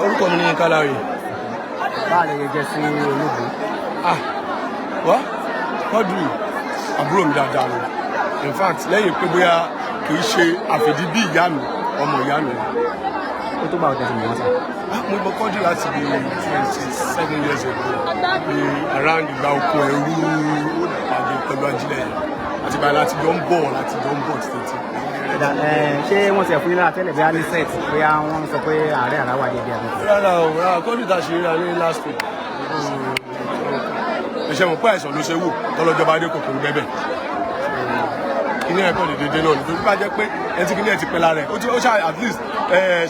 Orúkọ mi ní Kálárì. Báà lè jẹ́ sí olóògbé. Ah, wá Quadri àbúrò mi dáadáa ni. In fact, lẹ́yìn pé bóyá kì í ṣe àfìdí bí ìyá mi, ọmọ ìyá mi. Ó tó bá ọ̀tẹ̀ sí mi wọ́n sá. Ah, mo gbọ́ Quadri láti bí 27 years ago, ní around ìgbà oko ẹrú pàdé pẹ̀lú ajílẹ̀ yẹn. Àti báyìí láti jọ ń bọ̀ títí. Ṣé wọ́n ti ẹ̀ fún yín lára tẹ́lẹ̀, bóyá ní set, bóyá wọ́n sọ pé ààrẹ àrà wà déédéé àbí? Rárá o, rárá. Quadri ta ṣe ríra ní last week. Ẹ̀ṣẹ̀ mọ̀ pé àìsàn ló ṣe wò tọ́lọ́jọba adé kòkòrò bẹ́bẹ̀. Kíní ẹ̀kọ́ lè dédé náà nítorí bá jẹ́ pé ẹni tí kíní ẹ̀ ti pẹ́ lára ẹ̀, ó ti ó ṣáà at least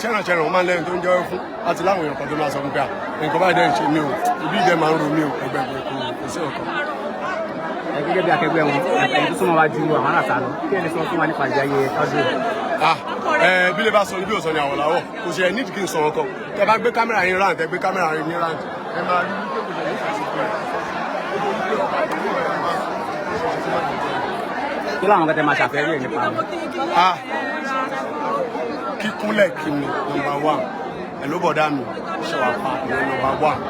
ṣẹ́ràn ṣẹ́ràn, ó máa ń lẹ́yìn tó ń jẹ́ fún láti láwọn èèyàn kan tó máa sọ fún pé à, nǹkan báyìí dẹ́ ń ṣe mí o, ibi ìdẹ́ máa ń ro mí o, ẹgbẹ́ ẹgbẹ́ kò sí ọ̀kan. Ẹ gẹ́gẹ́ bí akẹgbẹ́ wọn, ẹ̀yin tó súnmọ́ wa ju àwọn aláta lọ, kí ẹ lè sọ fún wa nípa ìgbé ayé Quadri? Ah, ẹ bí lè bá sọ ní bí ò sọ ní àwọ̀ làwọ̀, kò ṣe ẹ nídìí kí n sọ̀rọ̀ kan. Tẹ bá gbé kámẹ́rà yín round, tẹ gbé kámẹ́rà yín round, ẹ máa rí wípé kò ṣe ní ìfẹsẹ̀ pé Kí làwọn kẹtẹ máa ṣàfẹ́rí ẹ̀ nípa rẹ̀? Ah, kíkúnlẹ̀ kí ni number one. Ẹ̀ ló bọ̀dá mi ṣe wà pa ní number one.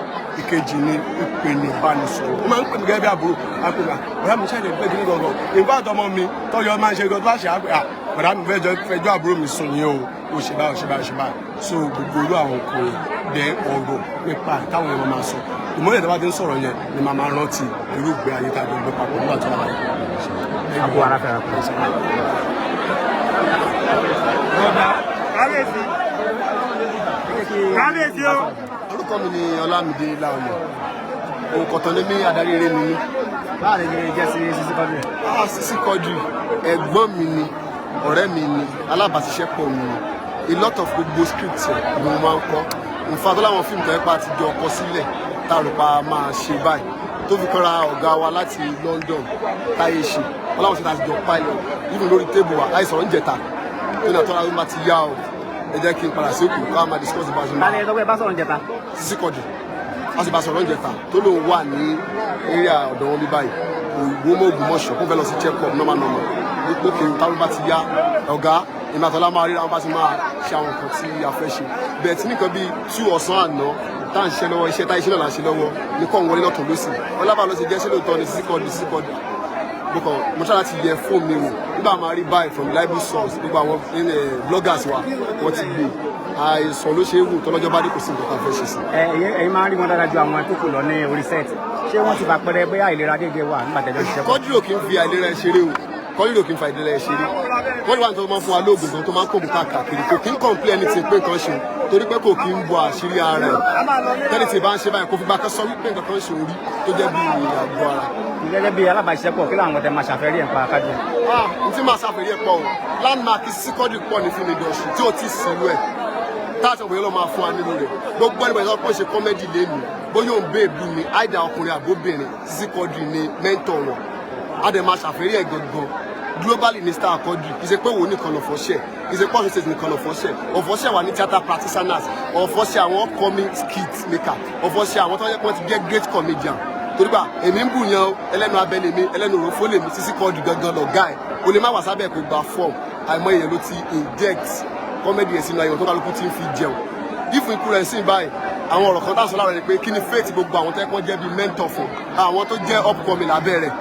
Ìkejì ni ìpè ní ìbánisọ̀rọ̀. Ó máa ń pè mí gẹ́gẹ́ bí àbúrò àpèmí, bọ̀dá mi ṣàlẹ̀ pé kíní gangan. In fact, ọmọ mi tọ́jọ́ máa ń ṣe gan tó bá ṣe àpè à, bọ̀dá mi fẹ́ fẹjọ́ àbúrò mi sùn yín o, ó ṣe báyìí, ó ṣe báyìí, ó ṣe báyìí. So gbogbo irú àwọn nǹkan yẹn dẹ ọ̀rọ̀ nípa táwọn èèyàn máa sọ ìmọ̀lẹ̀ tó bá ti ń sọ̀rọ̀ yẹn ni màá máa rántí irú ìgbé ayé tá a jọ gbé papọ̀ nígbà tó wà láyé. Àbú ara fẹ́ra kù. Kábíyèsí, kábíyèsí o. Orúkọ mi ni Ọlámídé Láòyè. Òǹkọ̀tàn ní mí, adarí eré ni mí. Báwo lè jẹ́ sí Sisi Quadri? Ah, Sisi Quadri ẹ̀gbọ́n mi ni, ọ̀rẹ́ mi ni, alábàáṣiṣẹ́pọ̀ mi ni. A lot of gbogbo script ẹ̀ ni mo máa ń kọ. In fact, láwọn fíìmù tó yẹ pa àtijọ́ kọ sílẹ̀ tá a rò pa máa ṣe báyìí tó fi kọ́ra ọ̀gá wa láti London táyé ṣe wọn láwọn ṣe tá a ti jọ pilot even lórí table wa láì sọ̀rọ̀ ń jẹta tó ní àtọ́ra ló máa ti yá o, ẹ jẹ́ kí n padà sí òkú ká máa discuss bá a ṣe Ta máa. ni ẹ sọ pé ẹ bá sọ̀rọ̀ ń jẹta? Sisi Quadri, a sì bá sọ̀rọ̀ ń jẹta tó lóun wà ní area ọ̀dọ̀ wọn bí báyìí, òwò mọ́ Ògbómọ̀ṣọ́, kó fẹ́ lọ sí check up normal normal lókè. Táwọn bá ti yá ọ̀gá ìmọ̀ àtọ́lá máa ríra wọn bá ti máa ṣe àwọn nǹkan tí a fẹ́ ṣe bẹ́ẹ̀ tí nìkan bíi 2 ọ̀sán àná tá à ń ṣe lọ́wọ́, iṣẹ́ tá iṣẹ́ náà là ń ṣe lọ́wọ́ ní kọ́ ń wọlé lọ́tún lọ́sì ọlábà ló ṣe jẹ́ ṣé lóòótọ́ ni Sisi Quadri? Sisi Quadri, mo kàn mo ṣáà láti yẹ fóònù mi wò nígbà máa rí báyìí from reliable source, gbogbo àwọn bloggers wa wọ́n ti gbé. Àìsàn ló ṣe é wù tọ́lọ́jọ́ bá dé, kò sí nǹkan tá a fẹ́ ṣe sí. Ẹ ẹ̀yin máa ń rí wọn dáadáa ju àwọn tó kù lọ ní orí set. Ṣé wọ́n ti fàpẹẹrẹ bóyá ìlera déédéé wà nígbà tẹ́jọ́ ṣiṣẹ́ pọ̀? Quadri ò kì í fi àìlera ẹ ṣeré o. Quadri ò kì í fi àìlera ẹ ṣeré. Quadri wà ní tó máa ń fún wa lóògùn gan tó máa ń kó káàkiri. Kò kí ń complain anything pé nǹkan ṣe, torí pé kò kí ń bọ àṣírí ara ẹ̀. Tẹ́lẹ̀ tí ì bá ń ṣe báyìí, kò fi gbà kan sọ wípé nǹkan kan ṣe orí tó jẹ́ bí àgọ́ ara. Gẹ́gẹ́ bí alábàáṣiṣẹ́pọ̀, kí làwọn tẹ máa ṣàfẹ́rí ẹ̀ ń pa Quadri? Ah, n tí máa ṣàfẹ́rí ẹ̀ pọ̀ o. Landmark Sisi Quadri pọ̀ ní film industry tí ò tí ì sírú ẹ̀ táàtì ọ̀bọ̀yẹ́ lọ́ máa fún wa nínú rẹ̀. Gbogbo ẹni bẹ̀rẹ̀ sọ pé ó ṣe comedy lẹ́nu, bóyá òun bèèbù ni àìdá ọkùnrin àbóbìnrin, Sisi Quadri ni mentor wọn. Á dẹ̀ máa ṣàfẹ́rí ẹ̀ gangan globally ní star Quadri. Kì í ṣe pé òun nìkan lọ fọ́ṣẹ̀, kì í ṣe pé Ọ̀ṣun State nìkan lọ fọ́ṣẹ̀. Ọ̀fọ́ṣẹ̀ wà ní theatre practitioners, ọ̀fọ́ṣẹ̀ àwọn upcoming skit maker, ọ̀fọ́ṣẹ̀ àwọn tó yẹ kí wọ́n ti jẹ́ great comedian. Torí gbà èmi ń bù yan o, ẹlẹ́nu abẹ lèmi, ẹlẹ́nu òròfó lèmi. Sisi Quadri gangan lọ̀gá ẹ̀. O lè má wà sábẹ́ kó gba form. Àìmọ̀ èèyàn ló ti inject comedy ẹ̀ sínú ayọ̀ tó kálukú ti ń fi jẹun ìfún ikú rẹ̀ sí báyìí. Àwọn ọ̀rọ̀ kan tá a sọ lára rẹ̀ pé kí ni fate gbogbo àwọn tẹ́kọ̀ jẹ́ bíi mentor fún àwọn tó jẹ́ upcoming lábẹ́ rẹ̀.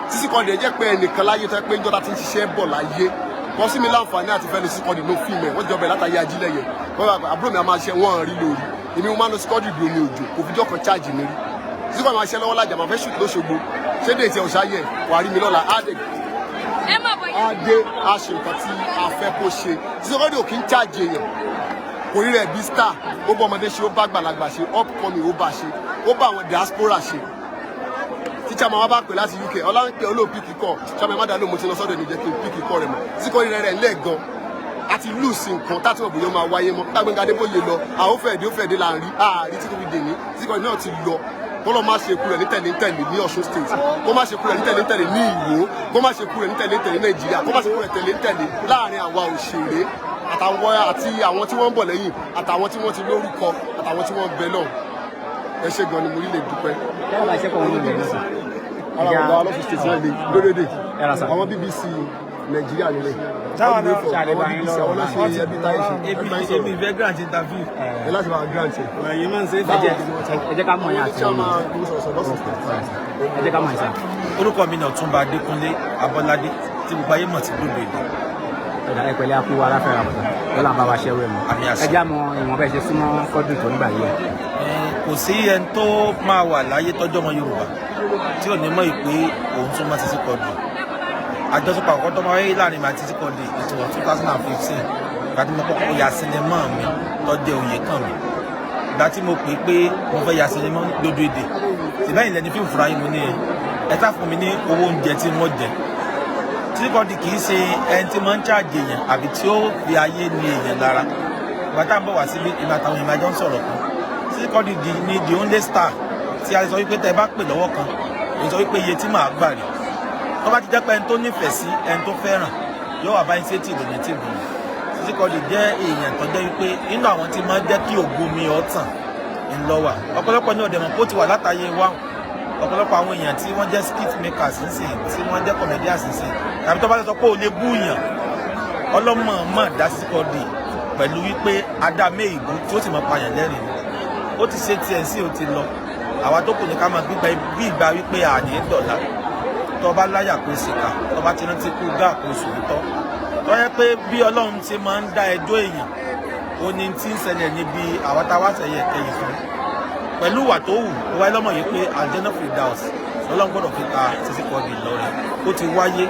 Sisi Quadri jẹ́ pé ẹnìkan láyé tó yẹ pé ìjọba ti ń ṣiṣẹ́ bọ̀ láyé wọ́n sí mi láǹfààní àti fẹ́ lu Sisi Quadri ló fíìmù ẹ̀. Wọ́n jọ bẹ̀rẹ̀ látàyè ajílẹ̀ yẹn. Wọ́n bá àbúrò mi a máa ṣe wọ́n rí lórí èmi. Mo máa ń lo Sisi Quadri bí omi òjò, kò fi jọ́ kan charge mi rí. Sisi Quadri máa ṣe lọ́wọ́ lájà, máa fẹ́ shoot lóṣogbo, ṣé dé tí ẹ̀ òṣàyẹ̀ wà á rí mi lọ́la, á dé á dé á ṣe nǹkan tí a fẹ́ kó ṣe. Sisi Quadri ò kí ń charge èèyàn, kò rí rẹ̀ bí star. Ó bá ọmọdé ṣe, ó bá gbàlagbà ṣe, upcoming ó bá ṣe, ó bá àwọn diaspora ṣe. Tíṣà máa wá bá pè láti UK, ọlá ń pè olóò pick call, ṣàmì má dàlú, mo ti lọ sọ́dọ̀ ẹni jẹ́ kí n pick call rẹ̀ mọ́. Sisi Quadri rẹ̀ lẹ́ẹ̀gan àti lùsì nǹkan tá tí wọ́n bòyọ́ máa wáyé mọ́. Gbàgbé Adébóyè lọ, àwọn fẹ̀dé ó fẹ̀dé là ń rí ààrí tí kò fi dè ní. Sisi Quadri náà ti lọ, kó lọ́ má ṣe ikú rẹ̀ ní tẹ̀lé tẹ̀lé ní Ọ̀ṣun State, kó má ṣe ikú rẹ̀ ní tẹ̀lé tẹ̀lé ní Ìwó, kó má ṣe ikú rẹ̀ ní tẹ̀lé tẹ̀lé Nàìjíríà, kó má ṣe ikú rẹ̀ tẹ̀lé tẹ̀lé láàrin àwa òṣèré àtàwọn àti àwọn tí wọ́n ń bọ̀ lẹ́yìn, àtàwọn tí wọ́n ti lórúkọ, àtàwọn tí wọ́n ń bẹ náà. Ẹ ṣé gan ni, mo rí lè dúpẹ́. Alábàáṣiṣẹ́pọ̀ wọn ló lè náà. Ara ọ̀gá ọlọ́sùn state náà lè lórédè. Ẹ ra sà. Àwọn BBC Nàìjíríà nílẹ̀. Táwọn náà ṣàlẹ̀ àwọn bá yín BBC, lọ́rọ̀ àwọn náà ṣe ẹbí táyé ṣe. Ebi ebi ìfẹ́ grant interview. Ẹ láti máa grant ẹ. Ẹ̀yin máa ń ṣe é. Ẹ jẹ́ ká mọ̀ yín àti ẹ jẹ́ ká mọ̀ yín sà. Orúkọ mi ni Ọ̀túnba Adékúnlé Abọ́ládé tí gbogbo ayé mọ̀ sí Dòdò Èdè. Ọ̀dà, ẹ pẹ̀lẹ́, akú aráfẹ́ra bọ̀tà lọ́la bá wa ṣẹ́rú ẹ̀ mọ́. Àmín àṣẹ. Ẹ jẹ́ àmọ́ ìwọ̀n bẹ́ẹ̀ ṣe súnmọ́ Quadri tó nígbà yìí. Kò sí ẹni tó máa wà láyé tọ́jú ọmọ Yorùbá tí ò ní mọ̀ pé òun súnmọ́ Sisi Quadri. Àjọṣepọ̀ àkọ́kọ́ tó máa wáyé láàrin mi àti Sisi Quadri, it was 2015, ìgbà tí mo kọ́kọ́ ya sinimá mi tó jẹ́ Oyè Kàn Mí. Ìgbà tí mo pè é pé mo fẹ́ ya sinimá Dòdò Èdè tìbẹ́yìn lẹni fíìmù fúnra yín, mo ní ẹ sá fún mi ní owó oúnjẹ tí wọ́n jẹ. Sisi Quadri kì í ṣe ẹni tí máa ń charge èèyàn àbí tí ó fi ayé ní èèyàn lára. Ìgbà tá à ń bọ̀ wá síbí, ìgbà táwọn èèyàn máa jọ ń sọ̀rọ̀ kan, Sisi Quadri ni the only star tí a lè sọ wípé tẹ bá pè lọ́wọ́ kan, èyí sọ wípé iye tí màá gbà rí. Tó bá ti jẹ́ pé ẹni tó nífẹ̀ẹ́ sí, ẹni tó fẹ́ràn, yóò wà báyìí sétí ìdùnnú tí ìdùnnú. Sisi Quadri jẹ́ èèyàn tó jẹ́ wípé nínú àwọn tí máa ń jẹ́ kí ògo mi ọ̀tàn ńlọ́wà. Ọ̀pọ̀lọpọ̀ ní ọ̀dẹ̀mọ̀ kó ti wà látàyè wa. Ọ̀pọ̀lọpọ̀ àwọn èèyàn tí wọ́n jẹ́ skit makers nísìn, tí wọ́n jẹ́ comedians nísìn, tàbí tó bá sọ pé o lè bú yàn, ọlọ́mọ̀ọ́mọ̀ dá Sisi Quadri pẹ̀lú wípé adámé ìbú tí ó sì mọ̀ pààyàn lẹ́rìn. Ó ti ṣe tiẹ̀ sí, ó ti lọ. Àwa tó kù ní ká máa gbígba bí ìgbà wípé àní dọ̀la. Tó bá láyà kó ṣìkà, tó bá ti rántí kú gá kó sòótọ́, tó yẹ pé bí Ọlọ́run ti máa ń dá ẹjọ́ èèyàn, ó ní tí ń ṣẹlẹ̀ níbi àwa tá a wá sẹ̀yẹ kẹyìn fún pẹ̀lú ìwà tó wù ó wáyé lọ́mọ yìí pé Aljanna Firdaus Ọlọ́run gbọ́dọ̀ fi ta Sisi Quadri lọ́rẹ. Ó ti wáyé,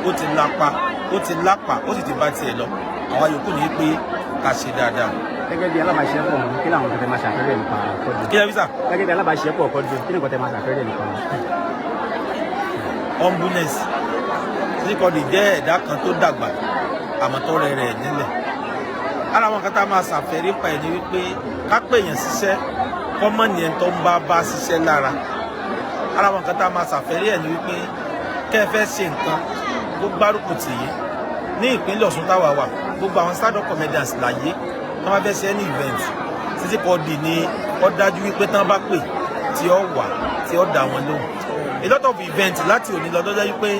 ó ti lápa, ó ti lápa, ó sì ti bá tiẹ̀ lọ. Àwa yòókù ní pé ká ṣe dáadáa. Gẹ́gẹ́ bí alábàáṣiṣẹ́pọ̀ wọn, kí làwọn nǹkan tẹ máa ṣàfẹ́rẹ́ nípa Quadri? Kí lẹ fi sà? Gẹ́gẹ́ bí alábàáṣiṣẹ́pọ̀ Quadri, kí ni nǹkan tẹ máa ṣàfẹ́rẹ́ nípa wọn? Humbleness. Sisi Quadri jẹ́ ẹ̀dá kan tó dàgbà àmọ́ tó rẹ̀ rẹ̀ nílẹ̀. Ara àwọn kan tá a máa ṣàfẹ́rí pa ẹ̀ ni wípé ká pè yàn ṣiṣẹ́ kọ́mọ́nì ẹ̀ tó ń bá ṣiṣẹ́ lára. Ara àwọn kan tá a máa ṣàfẹ́rí ẹ̀ ni wípé kẹ́ ẹ fẹ́ ṣe nǹkan kó gbárùkù tì yín. Ní ìpínlẹ̀ Ọ̀ṣun táwa wà, gbogbo àwọn stand-up comedians láyé wọ́n bá fẹ́ ṣe any event, Sisi Quadri ni ó dájú wípé tán bá pè tí ó wà tí ó dá wọn lóhùn. A lot of events láti òní lọ lọ́jọ́ wípé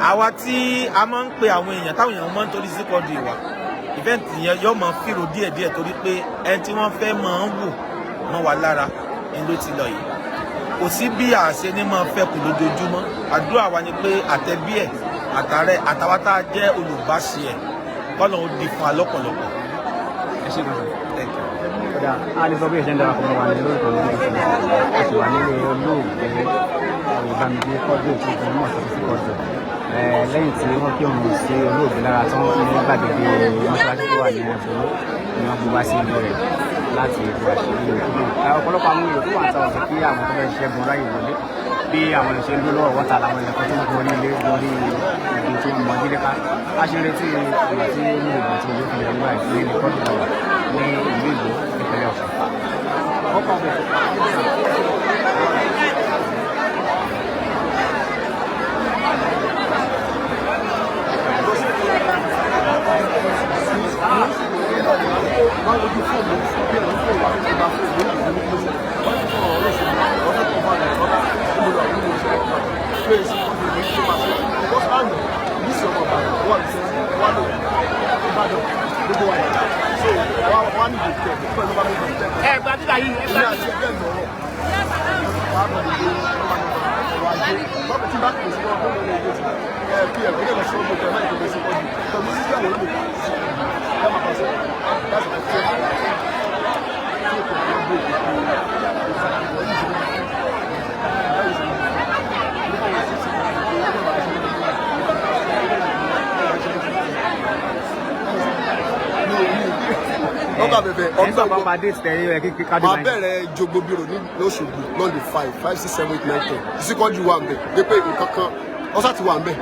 àwa tí a máa ń pe àwọn èèyàn táwọn èèyàn máa ń torí Sisi Quadri wá, event yẹn yóò máa fìrò díẹ̀díẹ̀ torí pé ẹni tí wọ́n fẹ́ máa ń wò mọ́ wa lára ni ló ti lọ yìí. Kò sí bí àṣẹ ní máa fẹ́ kù lójoojúmọ́. Àdúrà wa ni pé àtẹ̀bí ẹ̀ àtàrẹ àtàwa tá a jẹ́ olùbáṣe ẹ̀ kọ́nà ó di fún wa lọ́pọ̀lọpọ̀. Ẹ ṣe gan sir. Thank you. Kódà a lè sọ bí ẹ̀ṣẹ̀ ń darapọ̀ mọ́ wa ní lórí ìkànnì lórí ìkànnì. A sì wà nílé olóògbé Oyèbámigbé Quadri tí ó mọ̀ sí Sisi Quadri. Lẹ́yìn tí wọ́n kí òun sí olóògbé lára tán ní gbàgede mọ́ṣáláṣí tó wà ní Àbúrò ni wọ́n gbé wá sí ilé rẹ̀ láti ìlú àṣírí rẹ̀. Ọ̀pọ̀lọpọ̀ àwọn èrò tó wà ń ta ọ̀sẹ̀ kí àwọn tó fẹ́ ṣiṣẹ́ gun ráyè wọlé bí àwọn ìṣe ń dúró lọ́wọ́ wọ́n ta làwọn èèyàn kan tó ń gorí ilé gorí ibi tí wọ́n mọ jílé ká. A ṣe ń retí ìgbà tí ó ní ìgbà tí ojú fi lè wá ní ilé Quadri wà ní ìlú Ìgbò ìpínlẹ̀ Ọ̀ṣun. Ẹ gba bíbá yìí, ẹ gba Lọ́kà bẹ̀bẹ̀. Ẹ̀ ń sọ̀rọ̀ pa déètì tẹ̀lé ẹ̀ kí ká dé Máa báyìí. bẹ̀rẹ̀ jogbo bírò ní lọ́sọ̀gbò lọ́ndì 5, 5, 6, 7, 8, 9, 10. Sisi Quadri wà ń bẹ̀ dé pé nǹkan kan ọ̀sà ti wà ń bẹ̀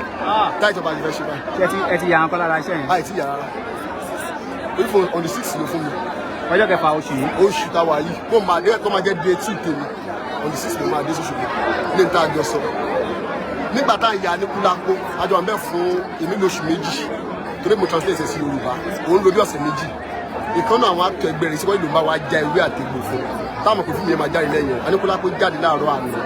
táyì ìjọba ti fẹ́ ṣe báyìí. Ṣé ẹ ti yà ń kọ́ lára iṣẹ́ yẹn? Láì tí yà rárá, orí on the 6 ló fún mi. Ọjọ́ kẹfà oṣù yìí. Oṣù táwa yìí kó máa dé, kó máa jẹ́ day 2 tèmi. On the 6 ló máa dé sóṣogbo ní níta àjọ sọ. Nígbà tá à ń yà ní Kúlápó, àjọ à ń bẹ̀ fún èmi lóṣù 2 torí mo translate sí Yorùbá, òun ló bí ọ̀sẹ̀ 2. Ìkànnì àwọn akọ ẹgbẹ́ rẹ̀ síwájú ló ń bá wa já ewé àtegbò fún táwọn kò fún mi yẹn máa jáde lẹ́yìn. Aníkúlápó jáde láàárọ̀ àná,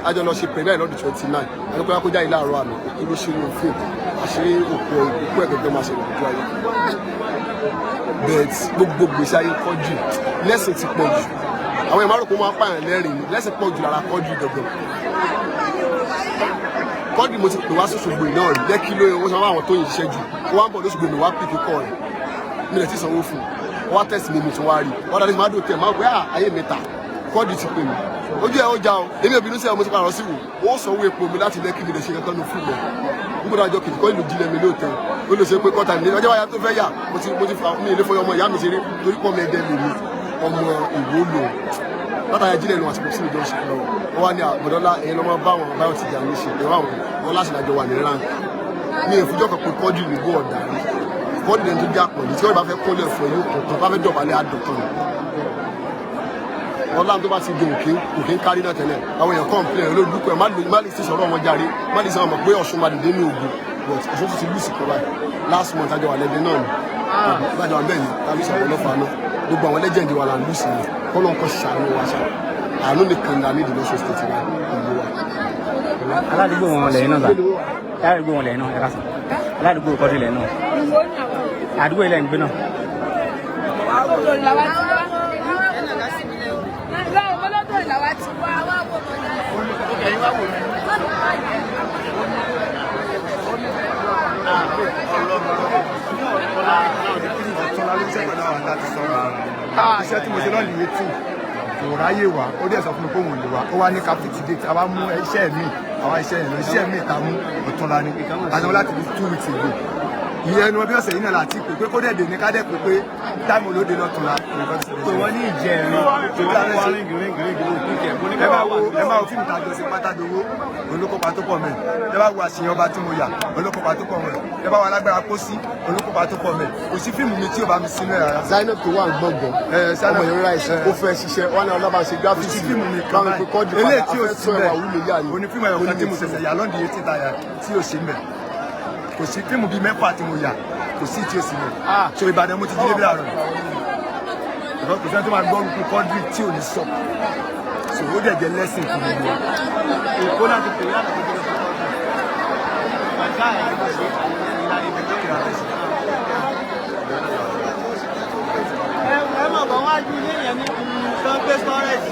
àjọ lọ ṣe premier lọ́dún 29. Aníkúlápó jáde láàárọ̀ àná, òkú ló ṣe ní òfin àṣírí òkú òkú ẹ̀gẹ́gẹ́ máa ṣẹlẹ̀ lójú ayé. But gbogbo gbèsè ayé Quadri lẹ́sìn ti pọ̀ jù. Àwọn èèyàn márùn-ún kó máa pààyàn lẹ́rìn ní lẹ́sìn pọ̀ jù lára Quadri gangan. Quadri mo ti pè wá sóṣogbo náà rí lẹ́kí lóye wọ́n sọ àwọn tó yìn ṣiṣẹ́ jù wọ́n á ń bọ̀ lóṣogbo mi wá pìkì kọ́ rẹ̀ mi lè ti sanwó fún un wọ́n á tẹ̀sí mi mi tún wá rí wọ́n dáadé máa dùn tẹ̀ máa gbé ayé mi ta. Quadri ti pè mí ojú ẹ̀ ó já o, èmi ò bínú sí ẹ̀, mo ti parọ́ sí wò ó sanwó epo mi láti lẹ́kí mi lè ṣe kankan ní fún mi nígbà àjọ kìtì kọ́ ìlú jílẹ̀ mi lóòótọ́ ó lè ṣe pé kọ́ta mi ọjọ́ wáyà tó fẹ́ yà mo ti fa mi ilé fọyọ́ ọmọ ìyá mi ṣeré torí pọ́ mi ẹ̀dẹ́ mi ni ọmọ ìwó lò látàrí jílẹ̀ lọ àsìkò sí ìjọ ṣe lọ wọ́n wá ní àbọ̀dọ́lá ẹ̀yìn lọ́mọ báwọn báwọn ti jà ní ṣe ẹ̀rọ àwọn wọn láti lájọ wà ní rank ní ìfúnjọ́ kan pé Quadri nìgbó ọ̀dà rí. Quadri lẹni tó já pọ̀ ní tí wọ́n bá fẹ́ kólẹ̀ fún ẹ yóò kọ̀ tán bá fẹ́ dọ̀bálẹ̀ àdọ̀tàn ọlá tó bá ti di òkè òkè ń kárí náà tẹ́lẹ̀. Àwọn èèyàn complain olódùkọ ẹ̀ má lè ti sọ̀rọ̀ wọn járe má lè sọ wọn mọ̀ pé Ọ̀ṣun máa dìde ní Ògùn, but Ọ̀ṣun ti lùsì kan báyìí. Last month àjọ wà lẹ́dẹ̀ náà ni àjọ wà bẹ́ẹ̀ ni tàbí sọ̀rọ̀ ọlọ́fà náà gbogbo àwọn legend wa là ń lùsì ni kọ́lọ́ ń kọ́ ṣàánú wa ṣá àánú nìkan là nídìí lọ́sọ̀ state wa ìlú wa. Aládùúgbò wọn lẹ́yìn náà sà, aládùúgbò wọn lẹ́yìn náà ẹ ká sàn aládùúgbò Quadri lẹ́yìn náà àdúgbò ilẹ̀ ń gbé náà. Iṣẹ́ tí mo ṣe lọ́ọ̀lì 18 kò ráyè wá, ó dẹ̀ sọ fún mi pé òun ò lè wá, ó wá ní capacity date àwa mú iṣẹ́ mi àwa iṣẹ́ yẹn lọ iṣẹ́ mi ta mú ọ̀túnla ni àná láti bí 2 weeks ago kò Ìyẹn ẹnu bí ọ̀sẹ̀ yìí náà láti pè pé kó dẹ̀ dé ní ká dẹ̀ pé pé táìmù olóde lọ́tún la nǹkan tó ṣẹlẹ̀ Pé wọ́n ní ìjẹrin tó wọ́n tá wá a ríngì ríngì ríngì ló kí kẹ̀. Mo ní ẹ ká máa wá wo wà ẹ máa wo fíìmù tá a jọ ṣe pátádowó olókópa tó pọ̀ mẹ́. Ẹ bá wo àṣeyàn ọba tí mo yà, olókópa tó pọ̀ mẹ́. Ẹ bá wo alágbára pósí, olókópa tó pọ̀ mẹ́. Kò sí fíìmù mi tí ò bá mi sínú ẹ̀ rárá. Zainab tó wà ń gbọ̀ngàn, Zainab, ọmọ yẹn rice, ó fẹ́ ṣiṣẹ́ wọn ní ọlọ́ba ṣe kò graphics sí fíìmù mi kan báwọn pé kọ́jú báyìí padà eléyìí tí ò afẹ́ sí sọ ẹwà bẹ́ẹ̀ wúlò yá yìí. òní fíìmù ẹ̀yọ̀ kan tí mo ṣẹ̀ṣẹ̀ yà lọ́ndì yìí títa yà tí ò sí mẹ́. Kò sí fíìmù bíi mẹ́fà tí mo yà, kò sí tí ò sí mẹ́. So Ìbàdàn mo ti jí débi láàárọ̀ yìí. Ìbọn kò sẹ́ni tó máa gbọ́ orúkọ Quadri tí ò ní sọ. So ó dẹ̀ jẹ́ lẹ́sìn fún gbogbo wa. Èkó láti pè é láti pè é lọ́sọ̀tọ̀. Bàtà ẹ̀ ló ṣe ìlànà ìbílẹ̀. Ẹ mọ̀ bọ́ wájú ilé yẹn ní nǹkan gbé storage.